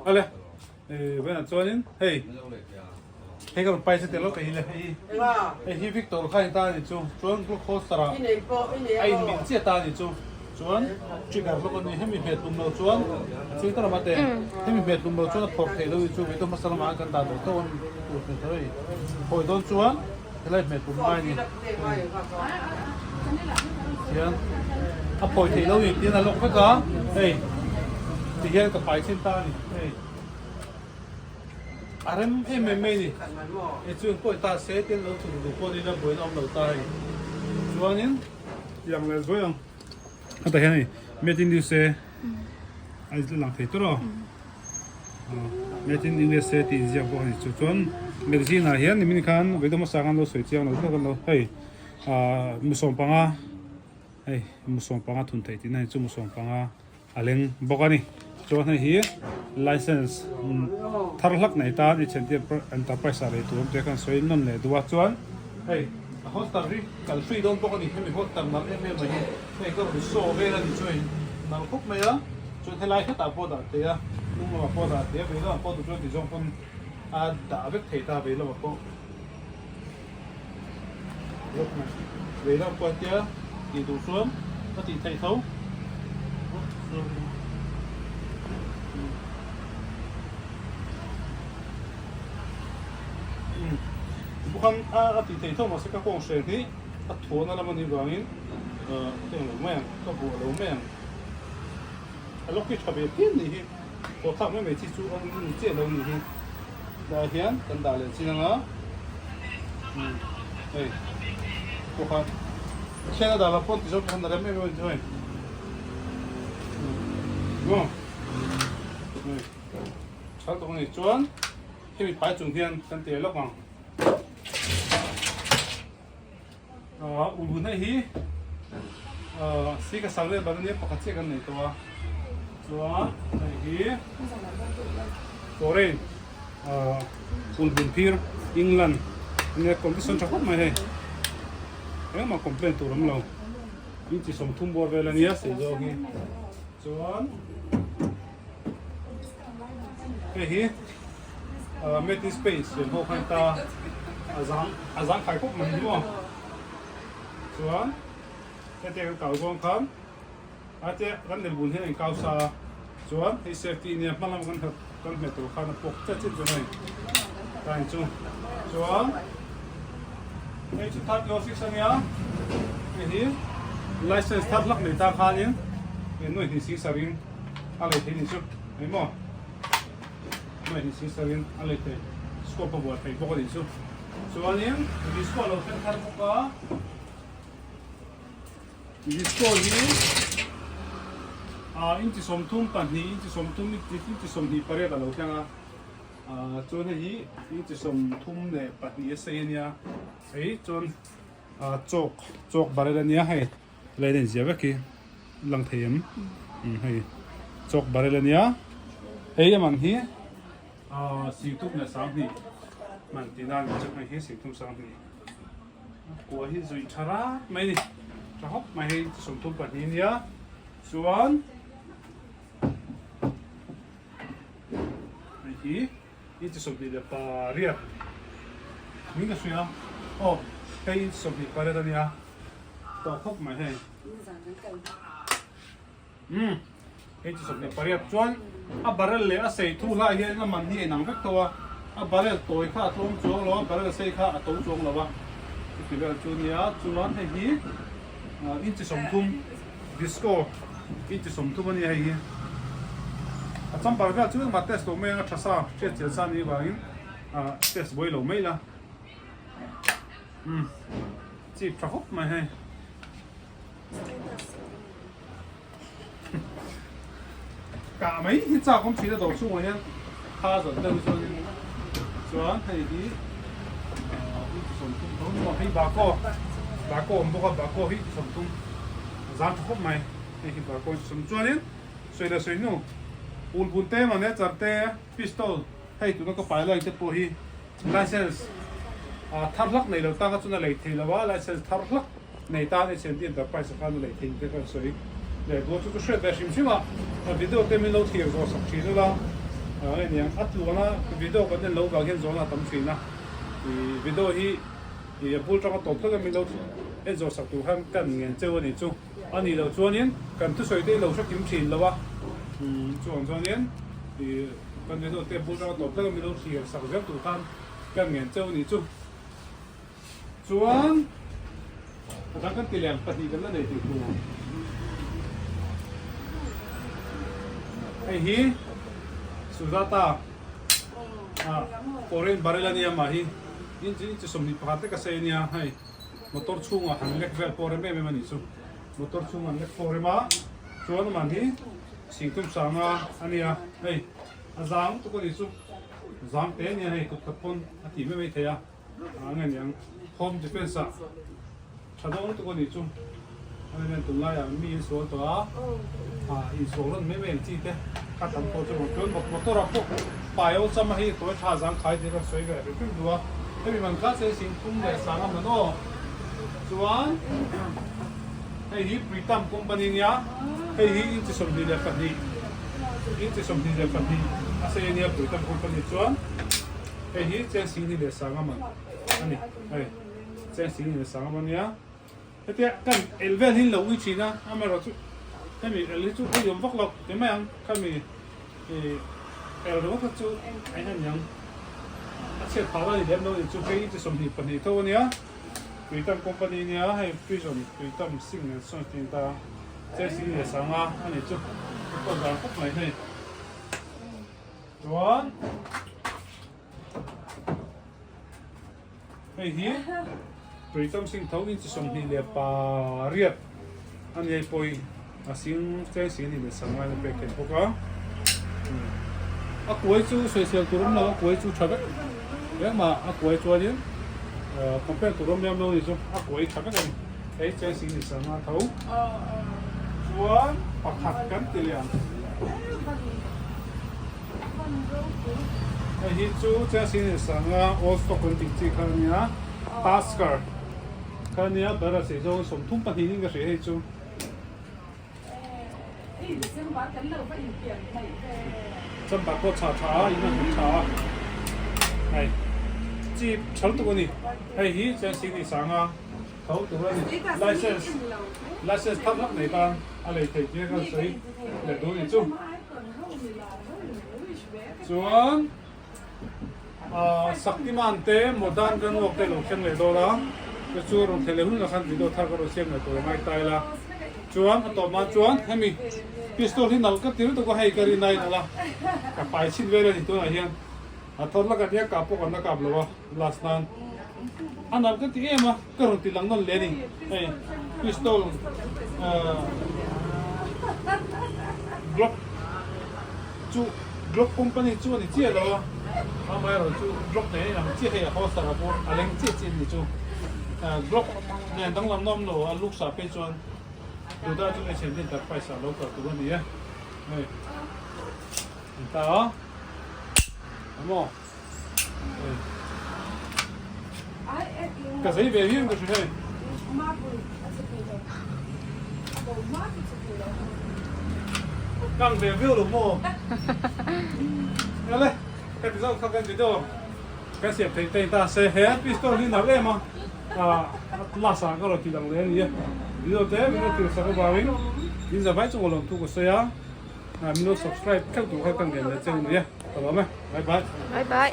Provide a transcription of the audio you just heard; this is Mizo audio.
Ale venah chuanin hei hei ka rawn pai che tel lawk ka hi le hei hei hi Victor kha a ni ta a ni chu chuan Glock holster ah a inmil chiah ta a ni chu chuan trigger lawk a ni hemi hmet tum lo chuan a ching ta lam a te hemi hmet tum lo chuan a phawrh theih lo a ni chu veitu hmasa lamah khan kan dah tawh tawh a ni tur thei tho a ni phawi dawn chuan. Helai hmeh tum ngai ni. Tihian a phawi theih lo ni tihian a lawk vek a hei tihian ka pai chin ta a ni hei a rem em em mai ni hei chu engpawh ta se tihian lo chhuk duh pawh ni ila buaina awm lo ta hei chuanin tiang leh zuai ang hetah hian hei made in USA a lang thei tawrh a. Made in USA tih inziak bawk a ni chu chuan magazine ah hian nimin khan vawiin hmasa khan lo sawi chiang lo deuh kan lo hei ah musawm panga hei musawm panga thun theih tihna hi chu musawm panga a leng bawk a ni chuan hei hi license thar hlak nei tan H&T enterprise ah lei tur awm te khan sawi nawn leh duh a chuan hei a holster hi kal hrui dawn bawk a ni hemi holster nalh em em mai hi. Hei ka rawn show vel a ni chu hei nalh khawp mai a, chuan helai hetah pawh dah thei a, hnung lamah pawh dah thei a, vei lamah pawh duh chuan ti zawng pawn a dah vek thei ta vei lamah pawh lawk mai vei lamah pawh hetia tih duh chuan a tih theih tho. Bukhan a tih theih tho mahse ka kawng hren hi a thuahna lam a nih vangin ka eng lo mai ang, ka buah lo mai ang. A lawk hi tha ve phian nih hi, haw thlak mai mai chi chu a ni chiah lo nih hi. Dah hian kan dah leh chin anga hei pawh khan thian a dah loh pawn ti zawk khan a rem em em a ni chu hei. Maw hei tha tawk a ni chuan hemi phai chung hian kan ti leh lawk ang. Ulhun hei hi si ka sang leh ban ania pakhat chiah kan nei tawh a chuan hei hi foreign ulhun phir England ania condition tha khawp mai hei engmah complaint tur awm lo inchi 30 bawr vel ania sei zawk hi chuan hei hi. Made in Spain siam ho khan ta a zang a zang khai khawp mai hi maw chuan hetiang kan kau zawng khan a te kan nel bun hian a in kau sa a chuan hei safety nia hma lam kan kan hmet tur khan a pawk chet chet chu hei ta in chu chuan hei chu 30 6 ania hei hi license thar hlak nei ta khanin nuai hnih sing sarin a lei thei ni chu hei maw. Hmai hi sisarin a lei thei scope a buai thei bawk a nih chu. Chuanin disco a lo thleng thar bawk a, disco hi ah inchi 32 inchi 30 inchi 28 a lo thleng a, ah chuan hei hi inchi 32 a sei a nia, hei chuan ah chalk chalk barrel a nia hei. Line a inziah vek hi lang thei em hei chalk barrel ania hei a man hi ahh singthum leh sanghnih man tihna a ni chu hei hi singthum sanghnih kua hi zui tha rat mai a ni tha hawp mai hei 32 ania chuan hei hi. Inchi 28 min ka hria aw hei inchi 28 a nia tawh khawp mai hei umm inchi 28 chuan a barrel leh a sei thu hlai hian a man hi a inang vek tho a a barrel tawi kha a tlawm chuang lo a barrel sei kha a to chuang lo a chuti vel chu nia chuan hei hi inchi 30 disco Inti 30 a nia hei hi. A champer vel chu engmah test lo mai anga tha sa hriat chian sa ni vangin test buai lo mai la. Umm chip tha khawp mai hei. Kah mai hi chak awm thin a dawr chungah hian kha zawt deuh hi chuanin chuan hei hi inti 30 tho ni maw hei bako bako awm bawk a bako hi inti 30 a zang tha khawp mai hei hi bako inti 30 chuanin sawi leh sawi hnu ulbun te mane char te pistol hei tuna ka pai lai te pawh hi license thar hlak nei lo tan kha chuan a lei thei lo a license thar hlak nei tan H&T enterprise khan a lei thei ni te kha an sawi. Leh duh chu chu hriat ve hrim hrim a, video te min lo thlir zawh sak thin ula, nge niang a tluana video kan en lo vang hian zawhna a tam thin a, ih video hi ih a bul tanga tawp hlek a min lo en zawh sak tur khan kan ngen cheu a nih chu, a nih loh chuanin kan thusawi te hi lo hre kim thin lo a, chuvang chuanin ih kan video te a bul tanga tawp hlek a min lo thlir sak zel tur khan kan ngen cheu a nih chu. Chuan a dang kan ti leh ang pahnih kan la nei tih tur. Hei hi Sujata ah foreign barrel ania mah hi inch inch 21 lek a sei ania hei motor chhungah han lek vel pawh rem em em a nih chu motor chhungah an lek pawh rem a chuan aman hi singtum sanga ania hei a zang tuk a nih chu zang te ania hei kut khat pawn a tih mai mai thei a. A nge niang home defense ah tha dawng lutuk a nih chu a ni nen tunlaiah mi in sual tawh a ah insual rawn mai mai ang chi te kha tam pawh chu chuan motor ah pawh pai aw cham a hei tawi tha zang khai tih kan sawi ve hrim hrim duh a hemi man kha che sing thum leh sang a man aw chuan hei hi Pritam company nia hei hi inchi 22 inchi 22 a sei ania Pritam company chuan. Hei hi Cheng leh Sanga man a ni. Hei Cheng leh Sanga man nia. Hetia kan el vel hi lo ui thin a, amaherawh chu hemi el hi chu a liam vak lo ti mai ang. Khami ih el ringawt kha chu a eng a niang a chhiat phah la ni lem lo a ni chu. Hei inti 22 tho a nia. Tuitam company nia hei Prison Tuitam Sing and Sons tih a ni ta a. Cheng leh Sanga a ni chu. Hei pawh zan khawp mai hei. Chuan hei hi Pritam Singh tho inchi 28 a ni hei pawh hi a sing cheng si a ni leh sangai na pek thei bawk a a kuai chu sawisel tur awm lo a kuai chu tha vek engmah a kuai chuanin compare tur awm lem lo a ni chu a kuai tha vek a ni hei cheng si ni sanga tho chuan pakhat kan ti leh ang. Hei hi chu Chelsea nen sanga old stock an tih chi kha a nia Tasker kha a nia bara sei zawng 32 in ka hria hei chu. Champa pawh chha tha a in a hmu tha a hei chi tha lutuk a ni hei hi Chelsea nen sanga tho tur a ni license license thar hlak nei tan a lei thei tia kan sawi leh duh a ni chu. Chuan ah Saktiman te Modern kan walk te lo thleng leh dawn a, chu chu rawn thleh leh hun ah khan video thar ka rawn siam leh tur a ngai ta ila. Chuan a tawp man chuan hemi pistol hi nalh ka ti lutuk a hei ka rin a inalh a, ka pai chhin vel a ni tunah hian a thawr la ka nia kap pawh kan la kap lo a last nan a nalh ka ti em a ka rawn ti lang nawn leh a ni hei pistol ah Glock chu Glock company chu a ni chiah lo a amaherawh chu Glock nen a inang chiah hei a holster ah pawh a leng chiah chiah a ni chu ah Glock nen danglam na awm lo a looks ah phei chuan duhdah chu hmeichhe enterprise ah lo kal tur a ni e hei. Ta a maw ka zei ve viau ka hre hei kang ve viau lo maw ale heti zawk kha kan video kan siam theih te ta se he pistol hi nalh em a last ah ka rawn ti lang leh a ni a video te min lo thil sak avangin in zavai chunga lawmthu ka sawi a. Min lo subscribe theuh tur kha ka ngen leh che u nia. Ka lawm e. Bye bye. Bye bye.